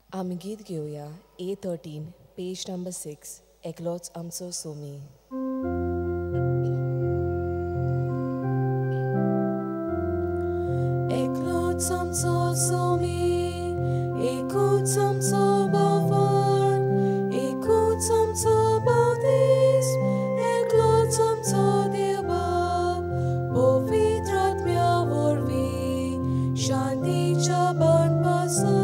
आमी गीत घेवया A13 page number 6 एकलोच आमचो सोमी. एकलोच आमचो सोमी, एकूच आमचो बावण, एकूच आमचो बावतीस, एकलोच आमचो देवबाप, पवित्र आत्म्या वरवीं शांतीच्या बांदपासो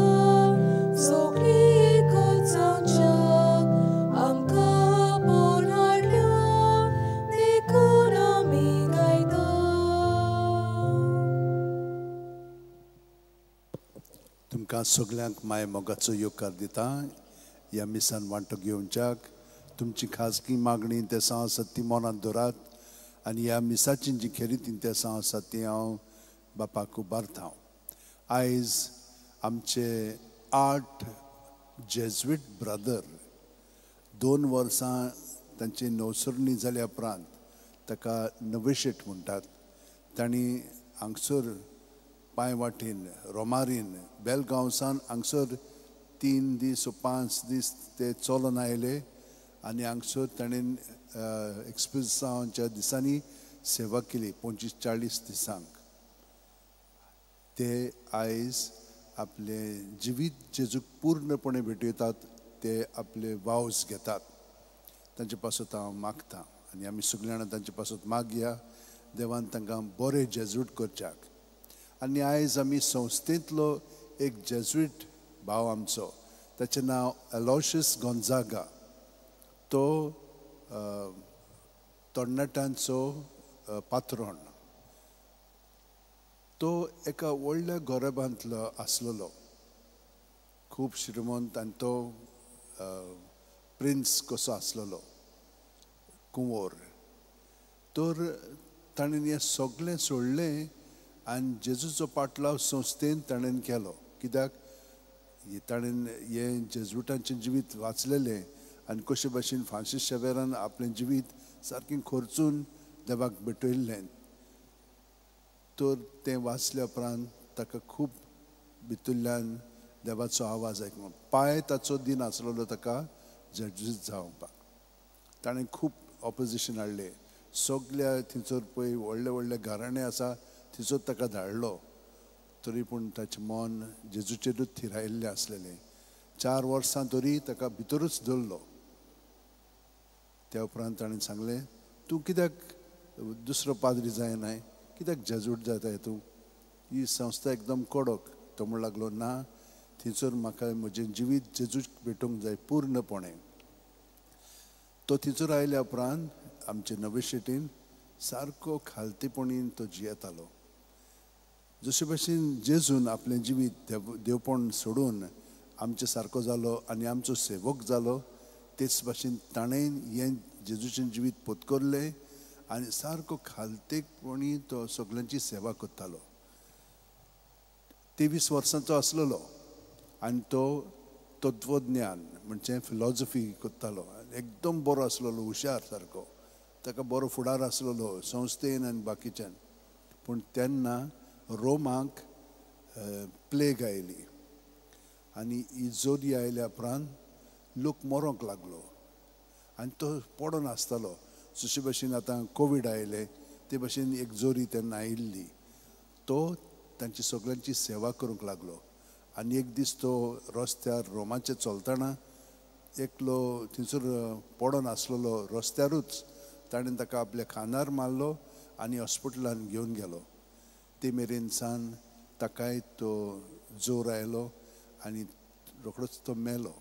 सगळीं एकच जावच्याक आमकां आपोवन हाडल्या, देखून आमी गायता. तुमकां सगल्यांक माय मोगाचो येवकार दिता. ह्या मिसान वांटो घेवच्याक तुमची खाजगी मागणी तेसां आसात ती मनांत दवरात आनी ह्या मिसाची जी खेरीत तेसां आसात ती हांव बापाक उबारता. आयज आमचे 8 जेज्वीट ब्रदर 2 वर्सां तांची नवसरणी जाल्या उपरांत ताका नवेशेट म्हणटात. तांणी हांगसर पांय वाटेन रोमारीन बेलगांवसान हांगसर 3 दीस 5 दीस ते चलोन आयले आनी हांगसर ताणें एक्सपिरियन्साच्या दिसांनी सेवा केली 25-40 दिसांक. ते आयज आपले जिवीत जेजूक पूर्णपणे भेटयतात, ते आपले वावस घेतात. तांचे पासत हांव मागता आनी आमी सगळीं जाणां तांचे पासत मागया देवान तांकां बरे जेजूट करच्याक. आनी आयज आमी संस्थेंतलो एक जेज्वीट भाव आमचो, ताचें नांव एलोशियस गोंजागा, तो तरणाट्यांचो पात्रोण. तो एका व्हडल्या गोरबांतलो आसलेलो, खूब श्रीमंत आनी तो प्रिन्स कसो आसलेलो, कुंवर. तर ताणें हें सगळें सोडलें आनी जेजूचो पाटलाव संस्थेन ताणें केलो. कित्याक ताणें हें जेजुटांचें जिवीत वाचलेलें आनी कशे भाशेन फ्रांसीस शेवेरान आपलें जिवीत सारकें खर्चून देवाक भेटयल्लें. तर तें वाचल्या उपरांत ताका खूब भितरल्यान देवाचो आवाज आयकलो. पांय ताचो दिन आसलेलो ताका जेजूस जावपाक. ताणें खूब ऑपोजिशन हाडलें. सगल्या थंयसर पळय व्हडले व्हडले घराणे आसा थंयसर ताका धाडलो, तरी पूण ताचें मन जेजूचेरूच थिरायल्लें आसलेलें. 4 वर्सां तरी ताका भितरूच दवरलो. त्या उपरांत ताणें सांगलें, तूं कित्याक दुसरो पाद्री जायनाय, कित्याक जेजूट जाताय तूं, ही संस्था एकदम कडक. तो म्हण लागलो, ना, थंयसर म्हाका म्हजें जिवीत जेजूक भेटूंक जाय पूर्णपणे. तो थंयसर आयल्या उपरांत आमचे नवे शेटीन सारको खालतेपणीन तो जियेतालो. जशे भाशेन जेजून आपलें जिवीत देवपण सोडून आमचे सारको जालो आनी आमचो सेवक जालो, तेच भाशेन ताणें हें जेजूचें जिवीत पोतकरलें आनी सारको खालतेपणी तो सगल्यांची सेवा करतालो. 23 वर्सांचो आसलेलो आनी तो तत्वज्ञान म्हणजे फिलॉजफी करतालो. एकदम बरो आसलेलो, हुशार सारको, ताका बरो फुडार आसलेलो संस्थेन आनी बाकीच्यान. पूण तेन्ना रोमाक प्लेग आयली आनी ही जोरी आयल्या उपरांत लोक मरोंक लागलो आनी तो पडोन आसतालो. जशे भाशेन आतां कोवीड आयले ते भाशेन एक जोरी तेन्ना आयिल्ली. तो तांची सगळ्यांची सेवा करूंक लागलो आनी एक दीस तो रस्त्यार रोमाचे चलतना एकलो थंयसर पडोन आसलेलो रस्त्यारूच, ताणें ताका आपल्या खांदार मारलो आनी हॉस्पिटलान घेवन गेलो. ते मेरेन सान ताकाय तो जोर आयलो आनी रोखडोच तो मेलो.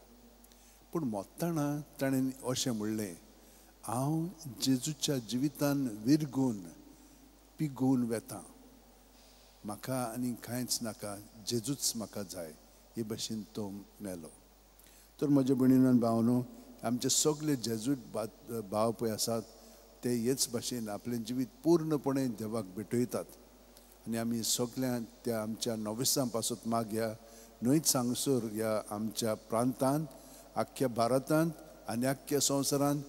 पूण मरतना ताणें अशें म्हणलें, हांव जेजूच्या जिवितान विरगून पिगून वेता, म्हाका आनी कांयच नाका, जेजूच म्हाका जाय. हे भाशेन तो मेलो. तर म्हज्या भयणीन भावनो, आमचे सगळे जेजूट भाव पळय आसात ते हेच भाशेन आपलें जिवीत पूर्णपणे देवाक भेटयतात. आनी आमी सगळ्यांक त्या आमच्या नोविसां पासत मागया, न्हयच हांगसर ह्या आमच्या प्रांतांत, आख्ख्या भारतांत आनी आख्ख्या संवसारांत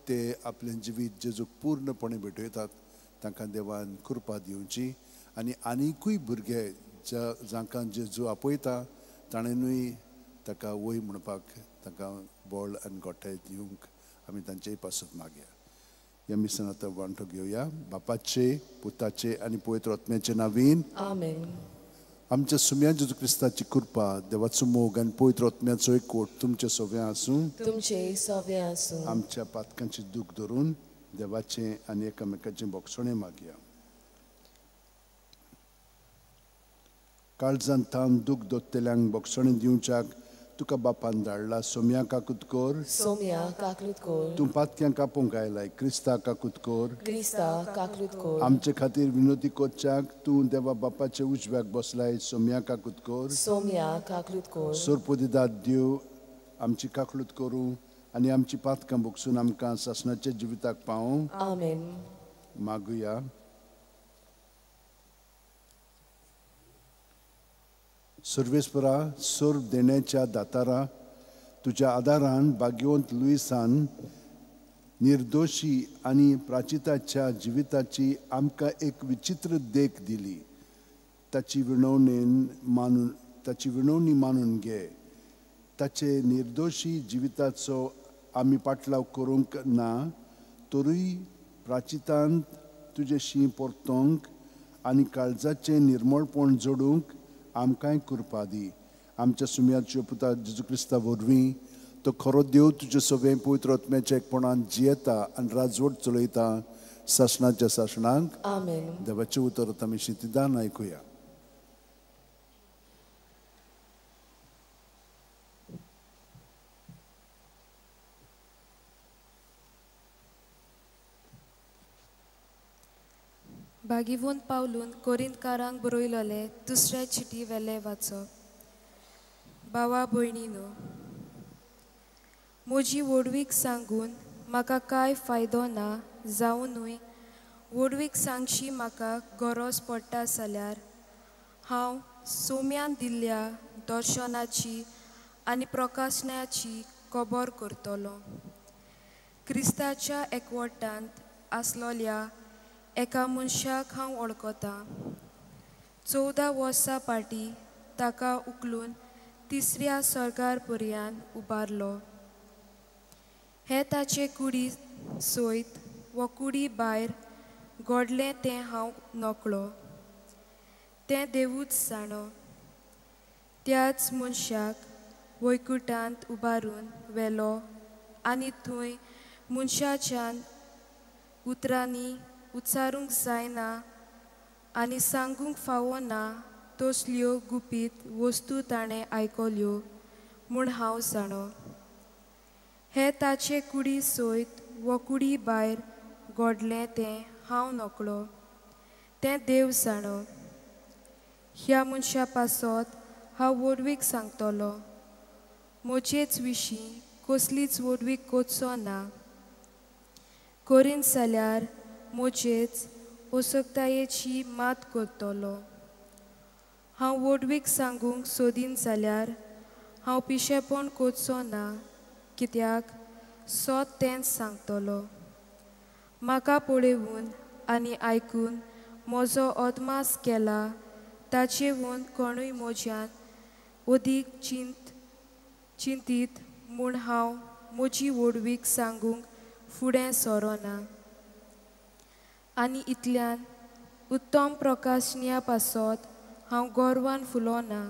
ते आपलें जिवीत जेजूक पूर्णपणे भेटयतात. तांकां देवान कृपा दिवची आनी आनीकूय भुरगे जांकां जेजू आपयता ताणेनूय ताका वय म्हणपाक तांकां बळ आनी गोठे दिवंक आमी तांचेय पासत मागया. ह्या मिसान आतां वांटो घेवया. बापाचे, पुताचे आनी पवित्र आत्म्याचे नावीन आमेन. आमच्या सुम्या जेजू क्रिस्ताची कृपा, देवाचो मोग आनी पवित्र आत्म्याचो एकवट तुमचे सगळें आसूं, तुमचे सगळें आसूं. आमच्या पातकांची दूख धरून देवाचें आनी एकामेकाचें बोगसणें मागया. काळजान तान दूख दोत्तेल्यांक बोगसणें दिवच्याक तुका बापान धाडला. सोम्या काकूत कर, सोम्या काकलूत कर. तूं पातक्यांक कापूंक आयलाय, क्रिस्ता काकूत कर, क्रिस्ता काकलूत कर. आमचे खातीर विनोती करच्याक तूं देवा बापाचे उजव्याक बसलाय. सोम्या काकूत कर, सोम्या काकलूत कर. सोरपोदिदाद देव आमची काकलूत करूं आनी आमची पातकां भोगसून आमकां सासणाच्या जिविताक पावूं. आमेन. मागुया. सर्वेस्परा, सर्व देण्याच्या दातारा, तुज्या आदारान भाग्यवंत लुईसान निर्दोशी आनी प्राचिताच्या जिविताची आमकां एक विचित्र देख दिली. ताची विनवणी मानून घे. ताचे निर्दोशी जिविताचो आमी पाटलाव करूंक ना तरूय प्राचितांत तुजे शीं परतोंक आनी काळजाचें निर्मळपण जोडूंक आमकांय कृपा दी. आमच्या सुम्याच्यो पुता जेजू क्रिस्ता वरवीं तो खरो देव तुजे सगळें पवित्र आत्म्याच्या एकपणान जियेता आनी राजवट चलयता सासणाच्या सासणाक. आमेन. देवाचें उतर आमी शितिदान आयकुया. भागिवून पावलून कोरिंतकारांक बरयलोले दुसऱ्या चिटी वेले वाचप. भावा भयणीनो, म्हजी व्हडवीक सांगून म्हाका कांय फायदो ना जावनूय व्हडवीक सांगशी म्हाका गरज पडटा जाल्यार हांव सोम्यान दिल्ल्या दर्शनाची आनी प्रकाशनाची खबर करतलो. क्रिस्ताच्या एकवटांत आसलोल्या एका मनशाक हांव वळखतां. 14 वर्सां फाटीं ताका उखलून तिसऱ्या सर्गार पर्यंत उबारलो. हे ताचे कुडी सयत वो कुडी भायर घडलें तें हांव नकळो, तें देवूच जाणो. त्याच मनशाक वैकुटांत उबारून व्हेलो आनी थंय मनशाच्यान उतरांनी उच्चारूंक जायना आनी सांगूंक फावो ना तसल्यो गुपीत वस्तू ताणें आयकल्यो म्हूण हांव जाणो. हे ताचे कुडी सयत वो कुडी भायर घडलें तें हांव नकळो, तें देव जाणो. ह्या मनशा पासत हांव व्हडवीक सांगतलो, म्हजेच विशीं कसलीच व्हडवीक करचो ना. करीन जाल्यार म्हजेच असक्तायेची मात करतलो. हांव व्हडवीक सांगूंक सोदीन जाल्यार हांव पिशेपण करचो ना, कित्याक सत तेंच सांगतलो. म्हाका पळोवन आनी आयकून म्हजो अदमास केला ताचेवून कोणूय म्हज्यान अदीक चिंतीत म्हूण हांव म्हजी व्हडवीक सांगूंक फुडें सरोना. आनी इतल्यान उत्तम प्रकाशनिया पासत हांव गर्वान फुलोना,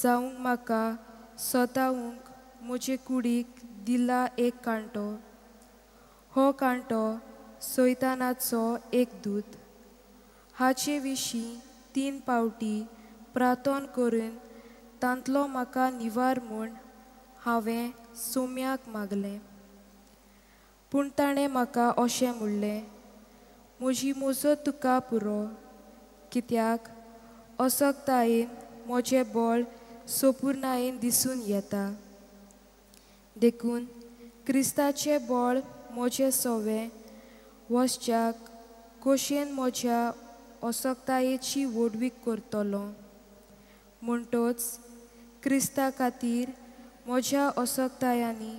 जावंक म्हाका स्वतावूंक म्हजे कुडीक दिला एक कांटो. हो कांटो सैतानाचो एक दूत. हाचे विशीं 3 पावटी प्रार्थना करून तांतलो म्हाका निवार म्हूण हांवें सोम्याक मागलें. पूण ताणें म्हाका अशें म्हणलें, म्हजी मजत तुका पुरो, कित्याक असक्तायेन म्हजें बळ सोपुर्णायेन दिसून येता. देखून क्रिस्ताचें बळ म्हजें सवें वसच्याक खोशयेन म्हज्या असक्तायेची व्हडवीक करतलो. म्हणटच क्रिस्ता खातीर म्हज्या असक्तायांनी,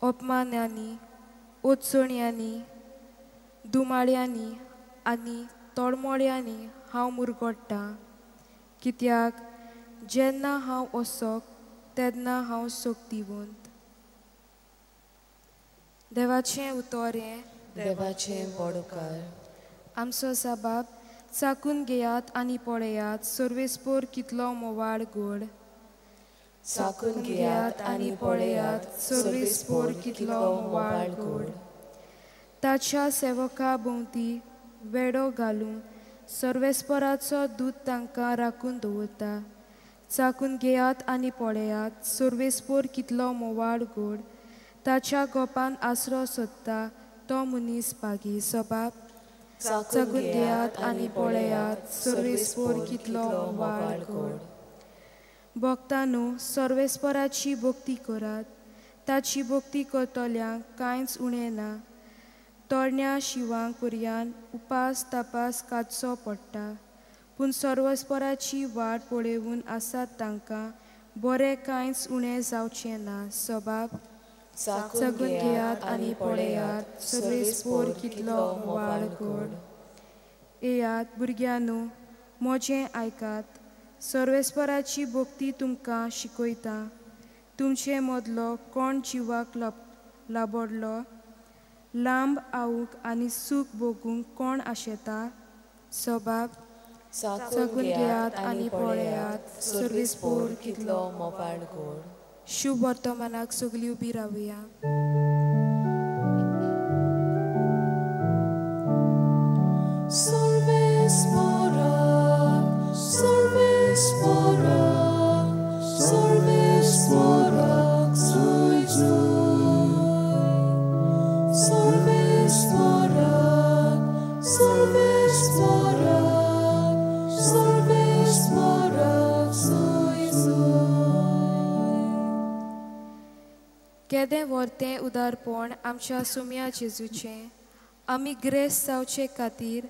अपमानांनी, अडचण्यांनी, दुमाळ्यांनी आनी तळमळ्यांनी हांव मुरगट्टां, कित्याक जेन्ना हांव असक तेन्ना हांव सोक्तिवंत. देवाचें उतर हें देवाचें बोडकार. आमचो साबाब चाकून घेयात आनी पळयात सर्वेस्पोर कितलो मोवाळ गोड. चाकून घेयात आनी पळयात सर्वेस्पोर कितलो मोवाळ गोड. ताच्या सेवका भोंवती वेडो घालून सर्वेस्पोराचो दूत तांकां राखून दवरता. चाकून घेयात आनी पळयात सर्वेस्पोर कितलो मोवाळ गोड. ताच्या गोपान आसरो सोदता तो मनीस भागी. सबाब चाकून घेयात आनी पळयात सर्वेस्पोर कितलो मोवाळ गोड. भक्तांनो, सर्वेस्पोराची भक्ती करात. ताची भक्ती करतल्यांक कांयच उणें ना. तरण्या शिवांक पर्यान उपास तपास काडचो पडटा, पूण सर्वेस्पोराची वाट पळोवन आसात तांकां बरें कांयच उणें जावचें ना. सबाब चाकून घेयात आनी पळयात सर्वेस्पोर कितलो मोवाळ गोड. येयात भुरग्यांनो, म्हजें आयकात. सर्वेस्पोराची भक्ती तुमकां शिकयता. तुमचे मदलो कोण जिवाक लाबडलो लांब आवूंक आनी सूख भोगूंक कोण आशेता? सबाब चाकून घेयात आनी पळयात सर्वेस्पोर कितलो मोवाळ गोड. शुभ वर्तमानाक सगळीं उबी रावया. केदें व्हरतें उदारपण आमच्या सुम्या जेजूचें. आमी ग्रेस जावचे खातीर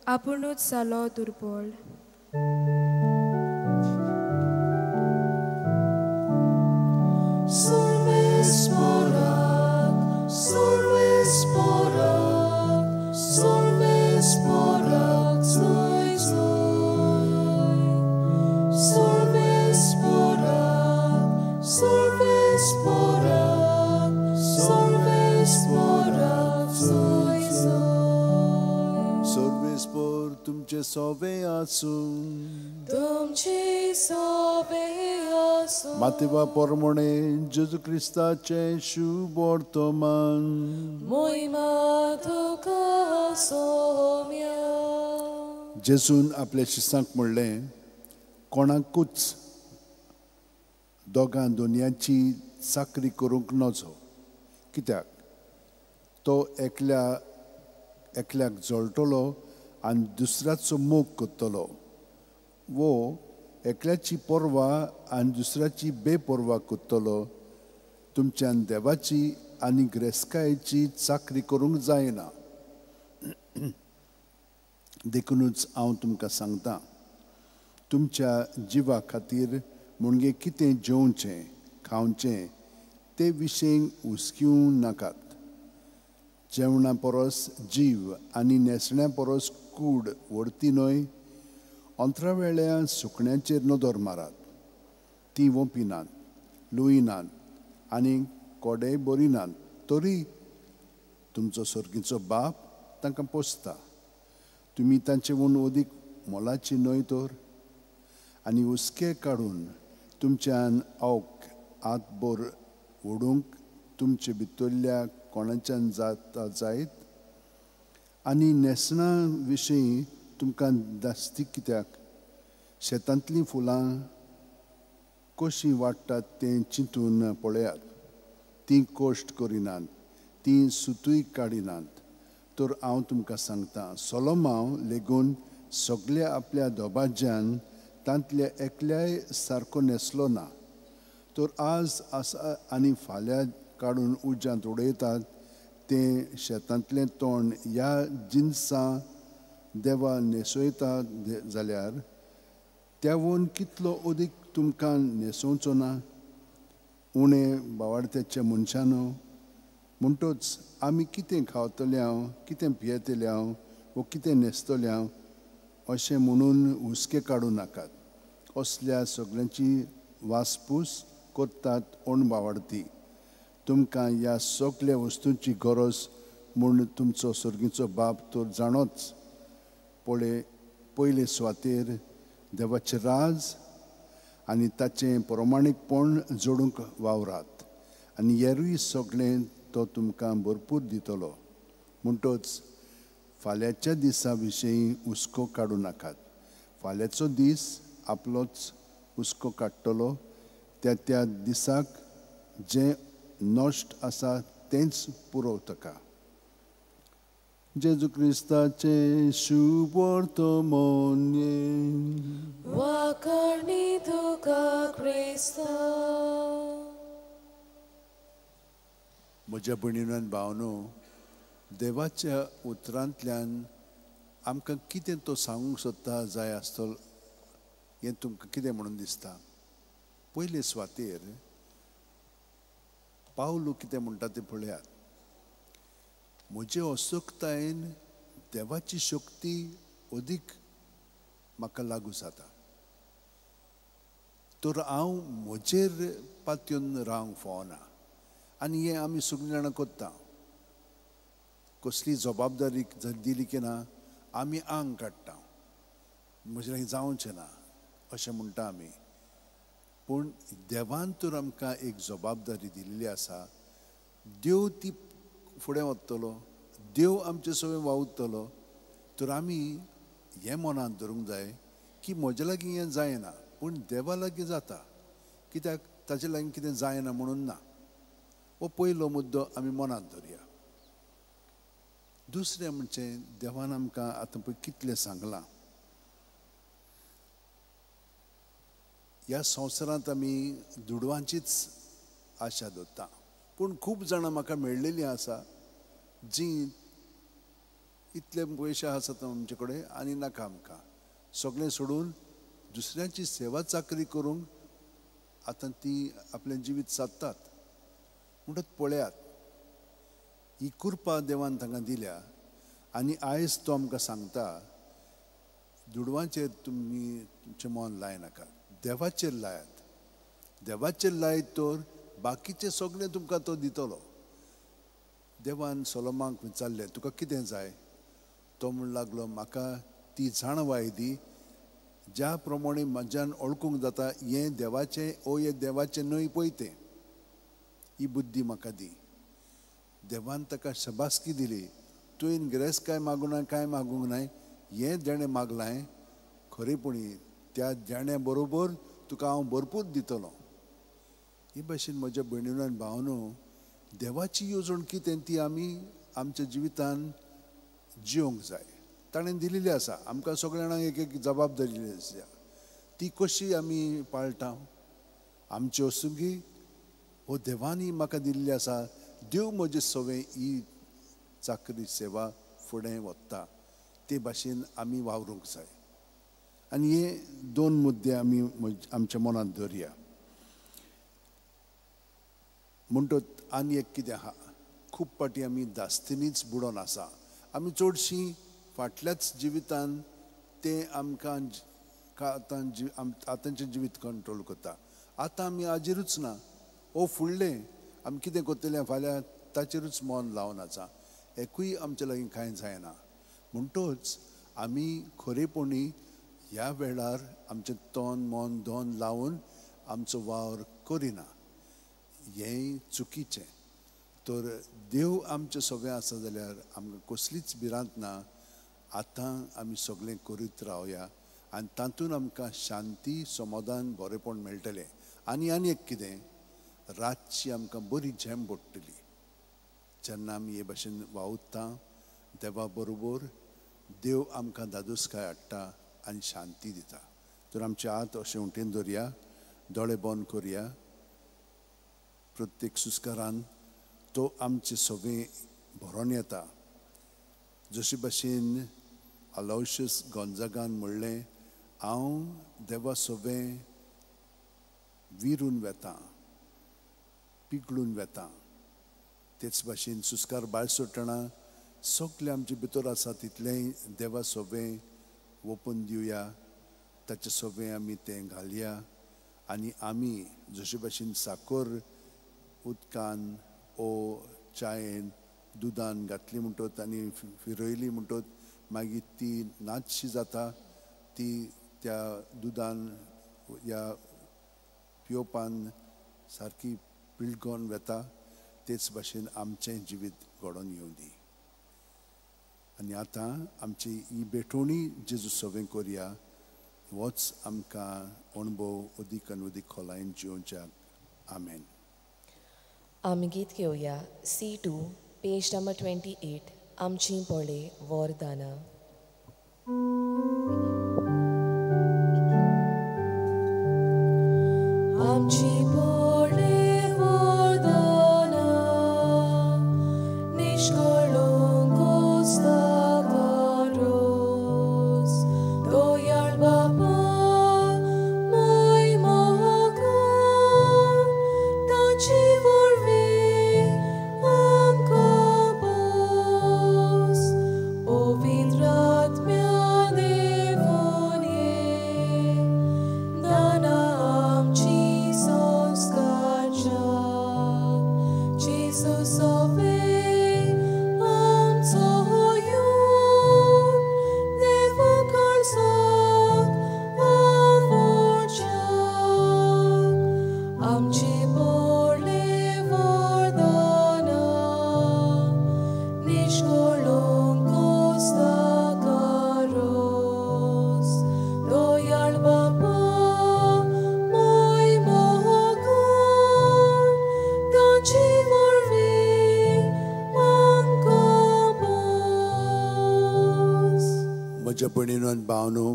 आपुणूच जालो दुर्बळ. तुमचे सोवे आसूं, तुमचे सोवे आसूं. मातेवा परमणे जेजू क्रिस्ताचें शुभ वर्तमान. मोहिमा तुका सोम्या. जेजून आपल्या शिसांक म्हणलें, कोणाकूच दोगां दोनयांची चाकरी करूंक नजो, कित्याक तो एकल्याक जळटलो आनी दुसऱ्याचो मोग करतलो, वो एकल्याची पर्वा आनी दुसऱ्याची बेपर्वा करतलो. तुमच्यान देवाची आनी ग्रेस्कायेची चाकरी करूंक जायना. देखुनूच हांव तुमकां सांगता, तुमच्या जिवा खातीर म्हणजे कितें जेवचें खावचें ते विशय हुस्क्यूं नाकात. जेवणा परस जीव आनी न्हेसण्या परस कूड व्हरती न्हय. अंतरावेळ्या सुकण्याचेर नदर मारात. तीं वोंपिनात, लुयनात आनी कोडेय बरिनात, तरी तुमचो सर्गीचो बाप तांकां पोसता. तुमी तांचे वून अदीक मोलाची न्हय तर? आनी हुस्के काडून तुमच्यान अवक हातभर ओडूंक तुमचे भितरल्या कोणाच्यान जाता जायत? आनी न्हेसणा विशीं तुमकां दास्ती कित्याक? शेतांतलीं फुलां कशीं वाडटात तें चिंतून पळयात. तीं कश्ट करिनात, तीं सुतूय काडिनात. तर हांव तुमकां सांगता, सोलोमांव लेगून सगल्या आपल्या दबाज्यान तांतल्या एकल्याय सारको न्हेसलो ना. तर आज आसा आनी फाल्यां काडून उज्यांत उडयतात तें शेतांतलें तण ह्या जिनसां देवा न्हेसयता जाल्यार त्यावून कितलो अदीक तुमकां न्हेसोवचो ना? उणें बावाडत्याच्या मनशानो, म्हणटच आमी कितें खावतले हांव, कितें पियेतले हांव वो कितें न्हेसतले हांव अशें म्हणून हुस्के काडूं नाकात. असल्या सगळ्यांची वासपूस करतात अणभावार्थी. तुमकां ह्या सगल्या वस्तूंची गरज म्हूण तुमचो सर्गीचो बाप तर जाणोच. पळय, पयले सुवातेर देवाचें राज आनी ताचें प्रमाणीकपण जोडूंक वावरात आनी हेरूय सगळें तो तुमकां भरपूर दितलो. म्हणटच फाल्यांच्या दिसा विशीं हुस्को काडूं नाकात. फाल्यांचो दीस आपलोच हुस्को काडटलो. त्या त्या दिसाक जें नश्ट आसा तेंच पुरो ताका. जेजू क्रिस्ताचें शुभवर्तमान. वाखाणी तुका क्रिस्ता. म्हज्या भयणीन आनी भावनो, देवाच्या उतरांतल्यान आमकां कितें तो सांगूंक सोदता जाय आसतलो हें तुमकां कितें म्हणून दिसता? पयले सुवातेर पावलू कितें म्हणटा तें पळयात. म्हजे असक्तायेन देवाची शक्ती अदीक म्हाका लागू जाता, तर हांव म्हजेर पातयेवन रावंक फावना. आनी हें आमी सगळीं जाणां करता. कसली जबाबदारी जर दिली की ना आमी आंग काडटा, म्हजे लागीं जावचें ना अशें म्हणटा आमी. पूण देवान तर आमकां एक जबाबदारी दिल्ली आसा. देव ती फुडें वतलो, देव आमचे सगळें वावुरतलो. तर आमी हें मनांत धरूंक जाय की म्हजे लागीं हें जायना पूण देवा लागीं जाता. कित्याक ताचे लागीं कितें जायना म्हणून ना. हो पयलो मुद्दो आमी मनांत धरया. दुसरें म्हणजे देवान आमकां आतां पळय कितलें सांगलां. ह्या संवसारांत आमी दुडवांचीच आशा दवरता, पूण खूब जाणां म्हाका मेळ्ळेलीं आसा जीं इतले पयशे आसात आमचे कडेन आनी नाका आमकां, सगळें सोडून दुसऱ्यांची सेवा चाकरी करूंक आतां ती आपलें जिवीत सादतात. म्हणटच पळयात, ही कृपा देवान तांकां दिल्या आनी आयज तो आमकां सांगता दुडवांचेर तुमी तुमचें मन लायनाका, देवाचेर लायात. देवाचेर लायत तर बाकीचें सगळें तुमकां तो दितलो. देवान सोलोमाक विचारलें तुका कितें जाय? तो म्हण लागलो म्हाका ती जाणवाय दी ज्या प्रमाणे म्हज्यान वळखूंक जाता हें देवाचें ओ हें देवाचें न्हय पळय तें, ही बुद्धी म्हाका दी. देवान ताका शबासकी दिली, तुवें गिरेस्त काय मागूंक ना कांय मागूंक नाय, हें देणें मागलां खरेपणी त्या देण्या बरोबर तुका हांव भरपूर दितलो. हे भाशेन म्हज्या भयणीनो आनी भावनो, देवाची येवजण कितें ती आमी आमच्या जिवितान जिवंक जाय. ताणें दिलेली आसा आमकां सगळ्या जाणांक एक एक जबाबदारी आसा, ती कशी आमी पाळटा आमची वस्तुगी हो देवानी म्हाका दिल्ली आसा. देव म्हजे सवें ही चाकरी सेवा फुडें वता ते भाशेन आमी वावरूंक जाय. आनी हे दोन मुद्दे आमी आमच्या मनांत दवरया. म्हणटच आनी एक कितें आहा, खूब फावटी आमी दास्तीनीच बुडोन आसा. आमी चडशीं फाटल्याच जिवितान तें आमकां आतां आतांचें जिवीत कंट्रोल करता. आतां आमी हाजेरूच ना, ओ फुडलें आमी कितें करतलें फाल्यां ताचेरूच मन लावन आसा, एकूय आमचे लागीं कांय जायना. म्हणटच आमी खरेपणी ह्या वेळार आमचें तन मन धन लावन आमचो वावर करिना, हें चुकीचें. तर देव आमचें सगळें आसा जाल्यार आमकां कसलीच भिरांत ना. आतां आमी सगळें करीत रावया आनी तातूंत आमकां शांती समाधान बरेपण मेळटलें. आनी आनी एक कितें, रातची आमकां बरी झेम पडटली जेन्ना आमी हे भाशेन वावुरता देवा बरोबर. देव आमकां धादोसकाय हाडटा आनी शांती दिता. तर आमचे हात अशें उटेन दवरया, दोळे बंद करया. प्रत्येक सुस्कारान तो आमचे सगळें भरोन येता. जशे भाशेन अलोशियस गोंजागान म्हणलें, हांव देवा सवें विरून वेता, पिगळून वेता. तेच भाशेन सुस्कार भायर सोडटना सगळें आमचे भितर आसा तितलेंय देवा सवें ओपून दिवया, ताचे सवें आमी तें घालया आनी आमी जशे भाशेन साकर उदकान ओ चायेन दुदान घातली म्हणटत आनी फिरयली म्हणटत मागीर ती नाचशी जाता, ती त्या दुदान या पिवपान सारकी पिळगोन वेता. तेच भाशेन आमचें जिवीत घडोवन येवं दी. आनी आतां आमची ही भेटवणी जेजू सवें करया, होच आमकां अणभव अदीक आनी अदीक खोलायेन जिवच्याक. आमेन. आमी गीत घेवया C2 page number 28, आमची पळे वरदानां. आमची पळे वरदानां निष्कळंक रोस दयाळ बापा मोय मोगा ताची वरवीं आमकां बोस पवित्र आत्म्या देवून ये दाना आमची संस्कारच्या जेजू सोवे आमचो येवन देवा काळजाक आवडच्याक आमची पडले वरदानां निष्कळंक रोस दयाळ बापा मोय मोगा ताची वरवीं आमकां बोस. म्हज्या भयणीनो आनी भावनो,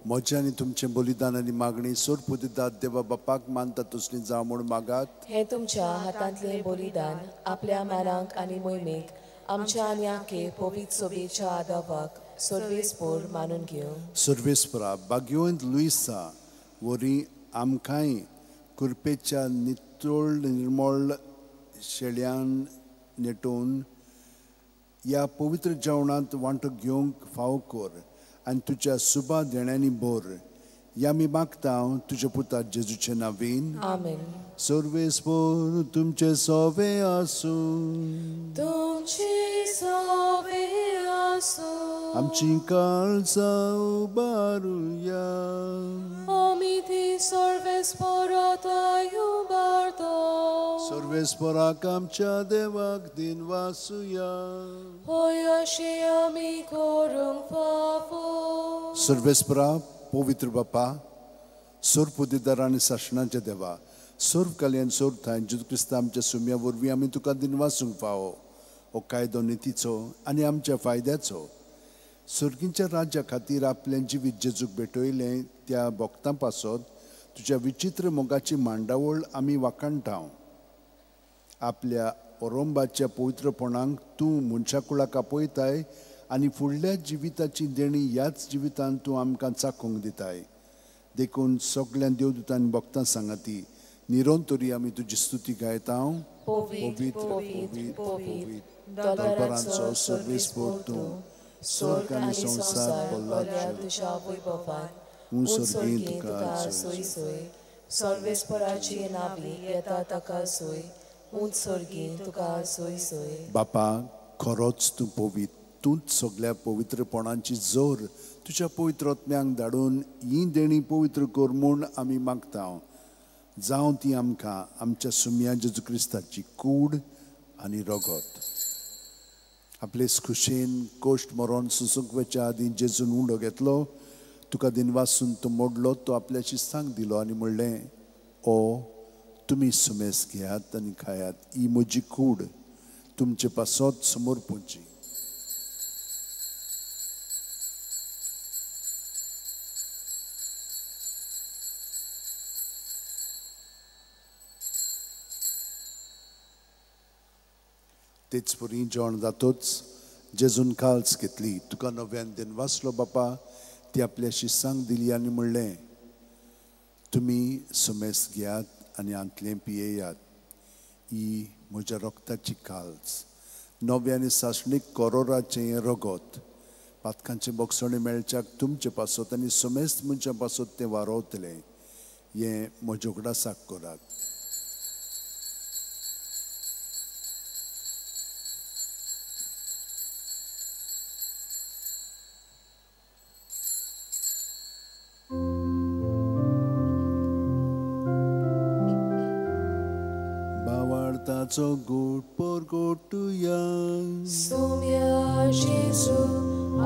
म्हजें आनी तुमचें बलिदान आनी मागणी सोरपुदिदात देवा बापाक मानता तसली जावं म्हूण मागात. हें तुमच्या हातांतलें बलिदान आपल्या मानांक आनी मोहिमेक आमच्या आनी आखे पवित्र सोबेच्या आदावाक सर्वेस्पोर मानून घेवं. सर्वेस्परा भाग्यवंत लुईसा वरी आमकांय कृपेच्या नितळ निर्मळ शेळ्यान नेटोवन ह्या पवित्र जेवणांत वांटो घेवंक फावो कर आनी तुज्या सुबा देण्यांनी भर. ह्या आमी मागता तुज्या पुता जेजूचे नांवीन. आमेन. सर्वेस्पोर तुमचे सोवे आसूं. तुमचे सोवे आसूं. आमची काळजां उबारुया. आमी ती सर्वेस्पोरांत उबारता. सर्वेस्पोराक आमच्या देवाक दिनवासुया. होय अशें आमी करूंक फावो. सर्वेस्परा पवित्र बापा, सर्वपुदिदार आनी सासणाच्या देवा, सर्व कल्याण सर्व थांय जेजू क्रिस्ता आमच्या सुम्या वरवीं आमी तुका दिनवासूंक फावो. हो कायदो नितीचो आनी आमच्या फायद्याचो. सर्गींच्या राज्या खातीर आपलें जिवीत जेजूक भेटयलें त्या भक्तां पासत तुज्या विचित्र मोगाची मांडावळ आमी वाखाणटा. आपल्या ओरोंबाच्या पवित्रपणाक तूं मनशाकुळाक आपयताय आनी फुडल्या जिविताची देणी ह्याच जिवितांत तूं आमकां चाखूंक दिताय. देखून सगळ्या देवदूतांनी भक्तां सांगाती निरंतरी आमी तुजी स्तुती गायता. पवित्र पवित्र पवित्र दलबरांचो सर्वेस्पोर तूं, स्वर्ग आनी संवसार भरला तुज्या वैभवान. ऊंच स्वर्गीं तुका सोय सोय, सर्वेस्पराची नावी येता ताका सोय, ऊंच स्वर्गीं तुका सोय सोय. बापा, खरोच तूं पवित्र, तूंच सगळ्या पवित्रपणाची जोर तुज्या पवित्र आत्म्यांक धाडून ही देणी पवित्र कर म्हूण आमी मागता. जावं ती आमकां आमच्या सुम्या जेजू क्रिस्ताची कूड आनी रगत. आपले खुशेन कोश्ट मरोन सुसूंक वचच्या आदीं जेजून उंडो घेतलो, तुका दिनवासून तो मोडलो, तो आपल्या शिस्तांक दिलो आनी म्हणलें, ओ तुमी सुमेस घेयात आनी खायात, ही म्हजी कूड तुमचे पासत समर्पूची. तेच परी जेवण जातोच जेजून काल्स घेतली, तुका नव्यान दिनवासलो बापा, ती आपल्या शिस्सांक दिली आनी म्हणलें, तुमी सुमेस घेयात आनी हांतलें पियेयात, ही म्हज्या रक्ताची काल्स, नव्या आनी सासणीक करोराचें हें रगत, पातकांचें बोगसणें मेळच्याक तुमचे पासत आनी सुमेस्त मनशां पासत तें वारोवतलें. हें म्हज्या उगडासाक करात. बावार्थाचो गोड परगोटुया सोम्या जेजू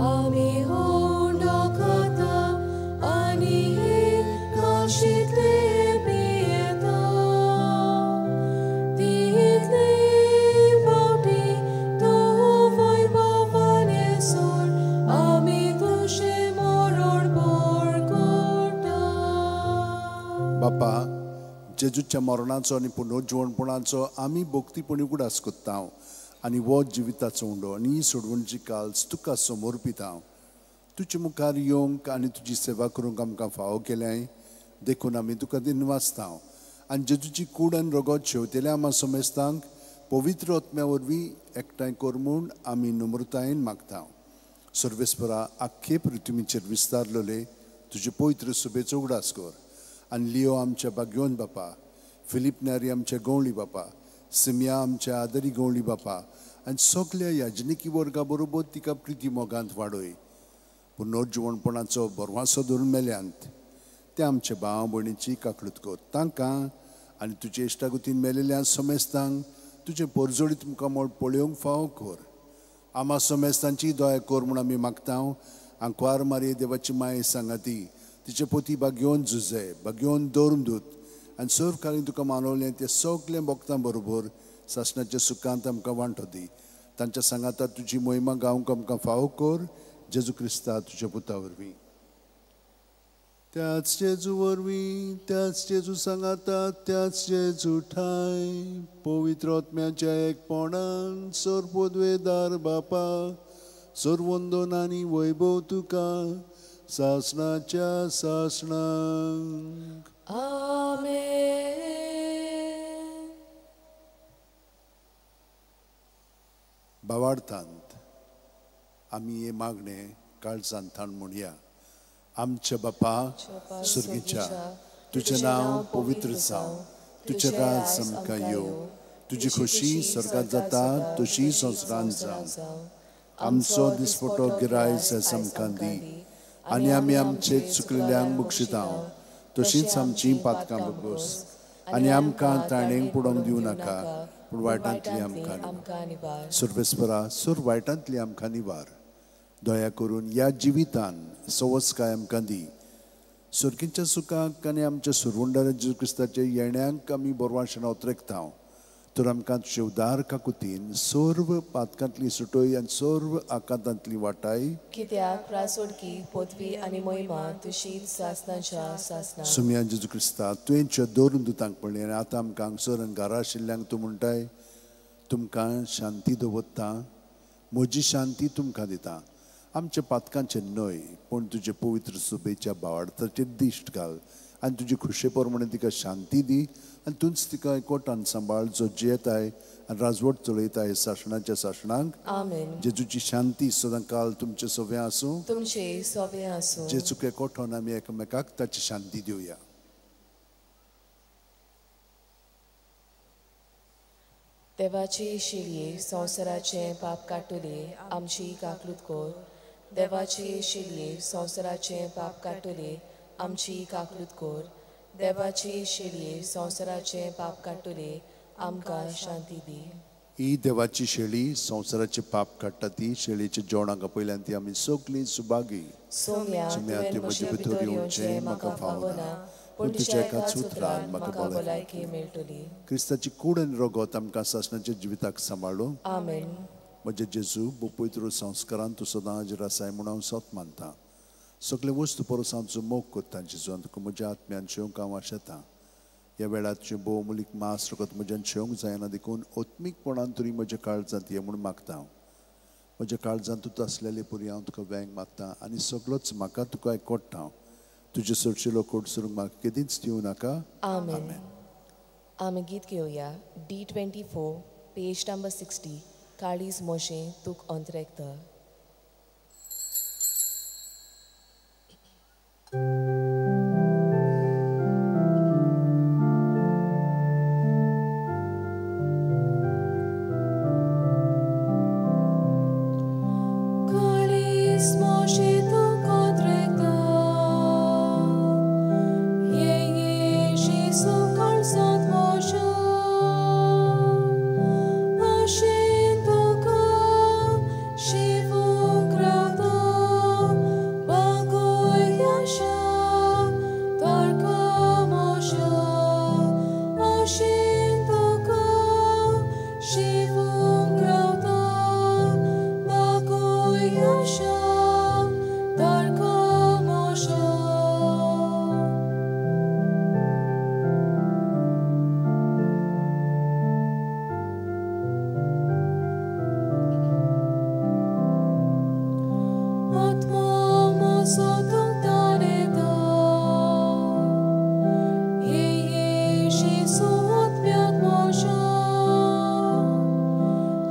आमी हुंडो खाता आनी हे काशींतले पियेता तितले फावटी तूं वैभवान येसर आमी तुजें मरण परगटा. बापा, जेजूच्या मरणाचो आनी पुनर्जिवणपणाचो आमी भक्तीपणी उगडास करता आनी हो जिविताचो उंडो आनी ही सोडवणची काल्स तुका समर्पिता. तुजे मुखार येवंक आनी तुजी सेवा करूंक आमकां फावो केल्याय देखून आमी तुका दिनवासता आनी जेजूची कूड आनी रगत शेवतेल्या आमा समेस्तांक पवित्र आत्म्या वरवीं एकठांय कर म्हूण आमी नम्रतायेन मागता. सर्वेस्परा, आख्खे पृथ्वीचेर विस्तारलेले तुजे पवित्र सुबेचो उगडास कर आनी लियो आमच्या भाग्योन बापा, फिलीप न्यारी आमच्या गवळी बापा, सिमिया आमच्या आदरी गवळी बापा आनी सगल्या याजनिकी वर्गा बरोबर तिका प्रिती मोगांत वाडय. पुनर्जिवणपणाचो बरवासो धरून मेल्यांत ते आमच्या भाव भयणीची काकळूत कर. तांकां आनी तुजे इश्टागतीन मेलेल्या समेस्तांक तुजें परजळीत मुखामळ पळोवंक फावो कर. आमा समेस्तांची दया कर म्हूण आमी मागता. आंकवार मारये देवाची माये सांगाती तिचे पोती भाग्योन जुजे भाग्योन दवरून दूत आनी सर्व कालीन तुका मानवलें ते सगळें भक्तां बरोबर सासणाच्या सुखांत आमकां वांटो दी. तांच्या सांगाता तुजी मोहिमा गावंक आमकां फावो कर. जेजू क्रिस्ता तुज्या पुता वरवीं. त्याच जेजू वरवीं, त्याच जेजू सांगाता, त्याच जेजू ठाय पवित्र आत्म्याच्या एकपणान सर्वपदवेदार बापा, सर्वंदन आनी वैभव तुका सासणाच्या सासणाक. आमेन. भावार्थांत आमी हे मागणें काळजान थाण म्हणया. आमच्या बापा सुर्गीच्या, तुजें नांव पवित्र जावं, तुजें राज आमकां येवं, तुजी खोशी स्वर्गांत जाता तशी संवसारांत जावं. आमचो दिसपटो गिरायस आयज आमकां दी आनी आमी आमचे चुकलेल्यांक बक्षिता तशींच आमचीं पातकां बगोस आनी आमकां ताणेंक पडोवंक दिवं नाका पूण वायटांतली आमकां निवार. सर्वेस्परा, सर्व वायटांतली आमकां निवार. दया करून ह्या जिवितान सवसकाय आमकां दी. सर्गीच्या सुखाक आनी आमच्या सुरवंडार जेजू क्रिस्ताच्या येण्याक आमी बरवाशणां उतरेकता. तर आमकां तुजे उदार काकुतीन सर्व पातकांतली सुटय आनी सर्व आकांतांतली वाटाय. कित्याक रासोडकी पदवी आनी महिमा तुशी सासणाच्या सासणाक. सुमया जेजू क्रिस्ता, तुवें दोन दुतांक पडलें आनी आतां आमकां हांगसर आनी घरा आशिल्ल्यांक तूं म्हणटाय, तुमकां शांती दवरता, म्हजी शांती तुमकां दिता. आमच्या पातकांचें न्हय पूण तुजे पवित्र सुबेच्या भावार्थाचेर दिश्ट घाल आनी तुजी खुशे प्रमाणे तिका शांती दी आनी तूंच तिका एकवटान सांबाळ जो जियेताय आनी राजवट चलयताय सासणाच्या सासणाक. आमेन. जेजूची शांती सदां काल तुमचे सोव्या आसूं, तुमचे सोव्या आसूं. जेजूक एकवटान आमी एकामेकाक ताची शांती दिवया. देवाची शिलये संवसाराचें पाप काडटले आमची काकलूत कर. देवाची शिलये संवसाराचें पाप काडटले आमची काकलूत कर. देवाची शेळये संवसाराचें पाप काडटले आमकां शांती दी. ही देवाची शेळी संवसाराचें पाप काडटा ती शेळयेच्या जेवणाक आपयल्यान ती आमी सगळीं सुभागी. सोम्या, तुवें म्हजे भितर येवचें म्हाका फावना, पूण तुज्या एकाच उतरान म्हाका भलायकी मेळटली. क्रिस्ताची कूड आनी रगत आमकां सासणाच्या जिविताक सांबाळूं. आमेन. म्हजे जेजू, पवित्र संस्कारान तूं सदां हाजीर आसाय म्हूण हांव सत मानता. सगळे वस्तू परस हांव तुजो मोग करता जेजू आनी तुका म्हज्या आत्म्यान शेवंक हांव आशेतां. ह्या वेळार तुजें भोवमुलीक मास रगत म्हज्यान शेवंक जायना देखून आत्मीकपणान तरी म्हज्या काळजांत ये म्हूण मागता हांव. म्हज्या काळजांत तूं आसलेले पुरी हांव तुका वेंग मागता आनी सगळोच म्हाका तुका एकवटा हांव. तुजे सरशिलो कोट सरूंक म्हाका केदींच दिवं नाका. आमेन. आमी गीत घेवया D24 page number 60. काळीज मोशें तुक अंतरेकता.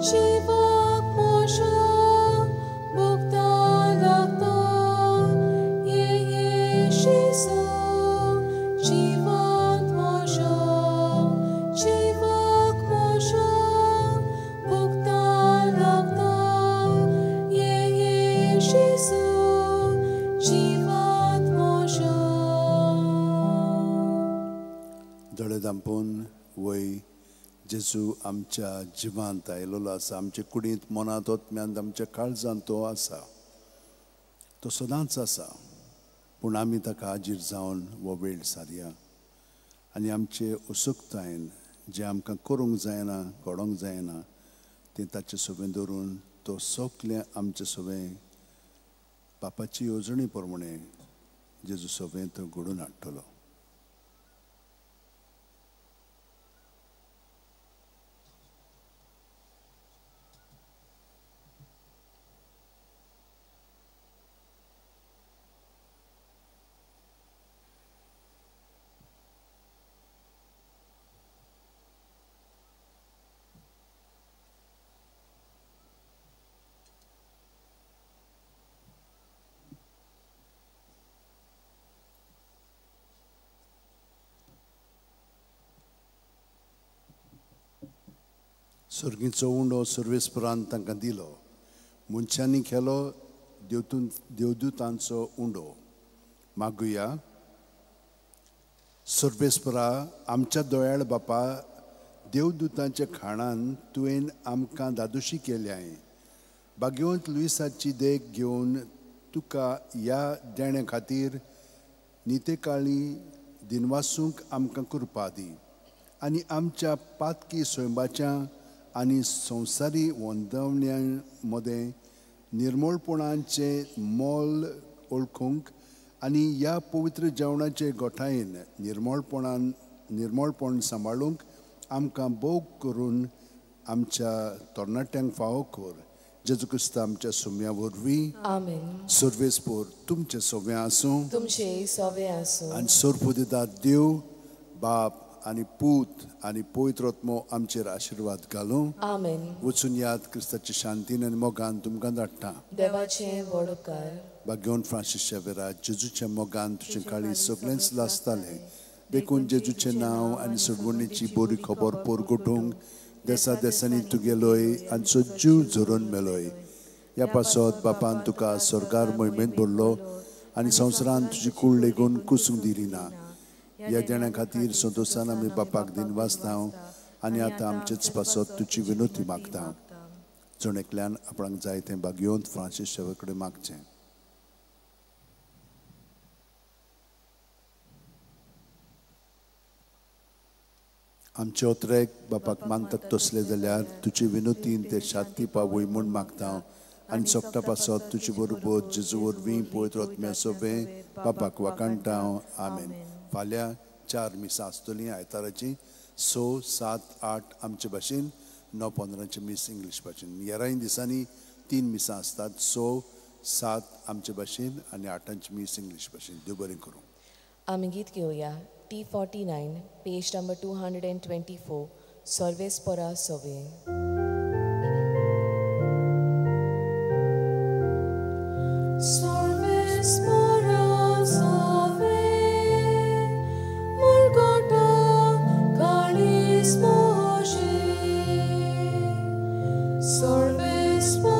जिवाक म्हज्या भोगता लागता, ये ये जेजू जिवांत म्हज्या, जिवाक म्हज्या भोगता लागता, ये ये जेजू जिवांत म्हज्या. दोळे धांपून वय जेजू आमच्या जिवांत आयलेलो आसा, आमच्या कुडींत, मनांत, आत्म्यांत, आमच्या काळजांत तो आसा, तो सदांच आसा. पूण आमी ताका हाजीर जावन हो वेळ सारया आनी आमचे उत्सुकतायेन जें आमकां करूंक जायना, घडोवंक जायना तें ताचे सवें धरून तो सगळें आमचे सवें बापाची येवजणे प्रमाणे जेजू सवें तो घडोवन हाडटलो. सर्गीचो उंडो सर्वेस्परान तांकां दिलो, मनशांनी केलो देवदूतांचो उंडो. मागुया. सर्वेस्परा आमच्या दयाळ बापा, देवदूतांच्या खाणान तुवें आमकां दादोशी केल्याय. भाग्यवंत लुईसाची देख घेवन तुका ह्या देण्या खातीर नितेकाळी दिनवासूंक आमकां कृपा दी आनी आमच्या पातकी स्वयंबाच्या आनी संवसारी वंदवण्या मदें निर्मळपणाचें मोल वळखूंक आनी ह्या पवित्र जेवणाचे गोठायेन निर्मळपण सांबाळूंक आमकां भोग करून आमच्या तरणाट्यांक फावो कर. जेजू क्रिस्त आमच्या सुम्या वरवीं. आमेन. सर्वेस्पोर तुमचें सोव्यां आसूं, तुमचें सोवें आसूं. आनी सोरपुदिता देव बाप आनी पूत आनी पवित्र आत्मो आमचेर आशिर्वाद घालूं. आमेन. वचून याद क्रिस्ताच्या शांतीन आनी मोगान तुमकां धाडटा. देवाचें व्हड उपकार. भाग्यवंत फ्रांसीस शेवेरा, जेजूच्या मोगान तुजें काळीज सगळेंच लासतालें, देखून जेजूचें नांव आनी सोडवणीची बरी खबर पोरगोटूंक देसा देसांनी तुगेलोय आनी सज्जीव झरोवन मेलोय. ह्या पासत बापान तुका स्वर्गार मोहिमेंत भरलो आनी संवसारान तुजी कूड लेगून कुसूंक दिली ना. ह्या देण्या खातीर संतोशान आमी बापाक दिनवासता आनी आतां आमचेच पासत तुजी विनोती मागता. जण एकल्यान आपणाक जाय तें भाग्यवंत फ्रांसीस शेवे कडेन मागचें. आमचे ओतरेक बापाक मानतात तसले जाल्यार तुजी विनोतीन ते शांती पावय म्हूण मागता आनी सोगटा पासत तुजे बरोबर जेजू वरवीं पवित्र आत्म्या सोवें बापाक वाखाणटा. आमेन. फाल्यां 4 मिसां आसतलीं आयताराचीं, 6, 7, 8 आमचे भाशेन, 9, 15 मीस इंग्लीश भाशेन. येराय दिसांनी 3 मिसां आसतात, 6, 7 आमचे भाशेन आनी 8 मीस इंग्लीश भाशेन. देव बरें करूं. आमी गीत घेवया T49, page number 224, सर्वेस्पोरा सोवें. सर्वेस्पोरा सोवें, मुरगोटा काळीज म्हजें. सर्वेस्पोरा